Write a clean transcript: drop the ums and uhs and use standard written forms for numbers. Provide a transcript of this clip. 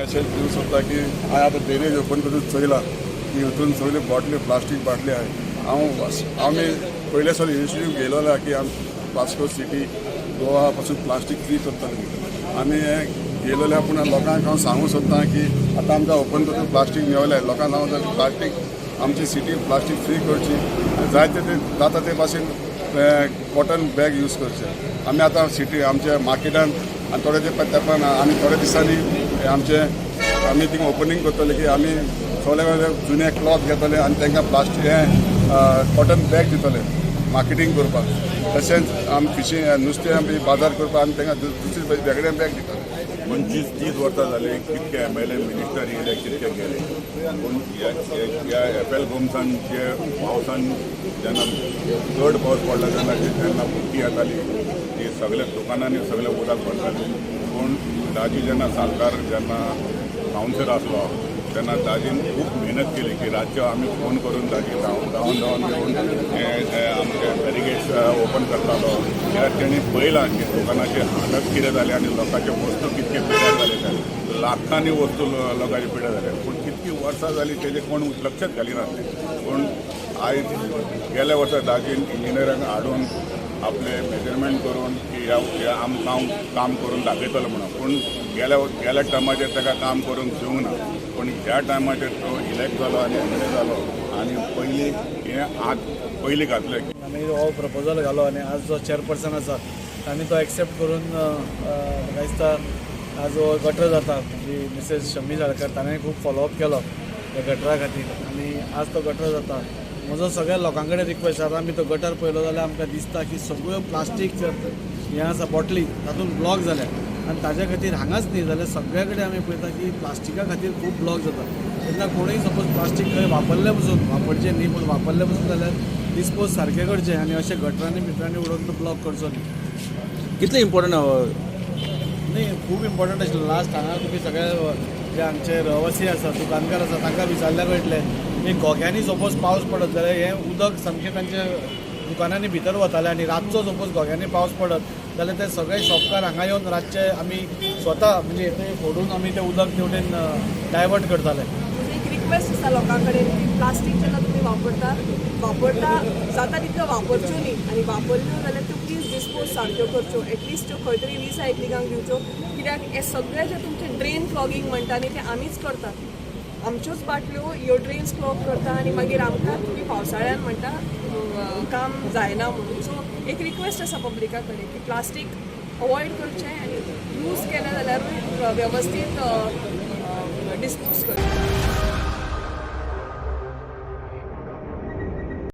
Message दिवंक सोदता की हांवें आतां ड्रेनेज ओपन करून चोयला की हितून सगळ्यो बाटल्यो, प्लास्टीक बाटल्यो आहाय. हांव आमी पयले सावन इनिशिएटीव घेयलेलो की आमी वास्को सिटी, गोवा पासून प्लास्टीक फ्री करतले. आमी हें घेयलेलें, पूण लोकांक हांव सांगूंक सोदता की आतां आमकां ओपन करून प्लास्टीक मेवलें. लोकांक हांव प्लास्टीक, आमची सिटी प्लास्टीक फ्री करची आनी जायते ते जाता ते भाशेन कॉटन बॅग यूज करचे. आमी आतां सिटी आमच्या मार्केटान आनी थोडे ते तेंपान आनी थोड्या दिसांनी आमचे आमी थिंगा ओपनींग करतले की आमी सगळे जुने क्लॉथ घेतले आनी तांकां प्लास्टीक हें कॉटन बॅग दितले मार्केटींग करपाक. तशेंच आमी फिशींग, नुस्तें आमी बाजार करपाक आमी तांकां दुसरी वेगळे बॅग दितले. 25-30 वर्सां जाली, कितके एमएलए, मिनिस्टर येयले, कितके गेले, पूण ह्या एफ एल गोमसान जे पावसान जेन्ना चड पावस पडला तेन्ना तेन्ना बुट्टी येताली, ती सगल्या दुकानांनी सगळें उदक भरतालें. पूण दाजी जेन्ना सालकार, जेन्ना कावन्सिलर आसलो, तेन्ना दाजीन खूब मेहनत केली की रातचो आमी फोन करून दाजी धांवन धांवन धांवन येवन हे आमचे बॅरिगेट्स ओपन करतालो, कित्याक तेणी पळयलां की दुकानाची हालत कितें जाली आनी लोकांचे वस्तू कितके पिड्यार जाले ते. लाखांनी वस्तू लोकांचे पिड्यार जाले, पूण कितकी वर्सां जाली तेजे कोण लक्षच घालिनासले. पूण आयज गेल्या वर्सा दाजीन इंजिनियरांक हाडून आपले मेजरमेंट करून की ह्या ह्या आमकां हांव काम करून दाखयतलो म्हणून, पूण गेल्या गेल्या टायमाचेर ताका काम करूंक दिवंक ना. पूण ह्या टायमाचेर तो इलेक्ट जालो आनी एमएलए जालो आनी पयलीं हें आत पयलीं घातलें. आमी हो प्रपोजल घालो आनी आज जो चेअरपर्सन आसा तांणी तो एक्सेप्ट करून अ, अ, म्हाका दिसता आज हो गटर जाता. जी मिसेस शमी साळकर, ताणें खूब फॉलोअप केलो ह्या गटरा खातीर आनी आज तो गटर जाता. म्हजो सगळ्या लोकां कडेन रिक्वेस्ट, आतां आमी तो गटर पळयलो जाल्यार आमकां दिसता की सगळ्यो प्लास्टीक हें आसा, बॉटली तातूंत ब्लॉक जाल्या आनी ताज्या खातीर हांगाच न्ही जाल्यार सगळ्या कडेन आमी पळयता की प्लास्टिका खातीर खूब ब्लॉक जाता. तेन्ना कोणूय सपोज प्लास्टीक खंय वापरले पसून, वापरचें न्ही, पूण वापरले पसून जाल्यार डिस्पोज सारकें करचें आनी अशें गटरांनी बिटरांनी उडोवन तो ब्लॉक करचो न्ही. कितलें इम्पॉर्टंट? न्ही, खूब इम्पॉर्टंट आशिल्लें. लास्ट हांगा तुमी सगळे जे आमचे रहवासी आसा, दुकानकार आसा, तांकां विचारल्यार कळटलें की घोग्यांनी सपोज पावस पडत जाल्यार हें उदक सामकें तांच्या दुकानांनी भितर वतालें आनी रातचो सपोज घोग्यांनी पावस पडत जाल्यार ते सगळे शॉपकार हांगा येवन रातचे आमी स्वता म्हणजे ते फोडून आमी तें उदक तेवटेन डायवर्ट करताले. म्हणजे एक रिक्वेस्ट आसा लोकां कडेन की प्लास्टीक जेन्ना तुमी वापरता वापरता, जाता तितल्यो वापरच्यो न्ही आनी वापरल्यो जाल्यार त्यो प्लीज डिस्पोज सारक्यो करच्यो, एटलिस्ट त्यो खंय तरी रिसायकलिंगाक दिवच्यो, कित्याक हे सगळे जे तुमचे ड्रेन क्लॉगींग म्हणटा न्ही, ते आमीच करतात. आमच्योच बाटल्यो ह्यो ड्रेन्स क्लॉग करता आनी मागीर आमकां तुमी पावसाळ्यान म्हणटा काम जायना म्हणून. सो एक रिक्वेस्ट आसा पब्लिका कडेन की प्लास्टीक अवॉयड करचें आनी यूज केलें जाल्यारूय वेवस्थीत डिस्पोज करचें.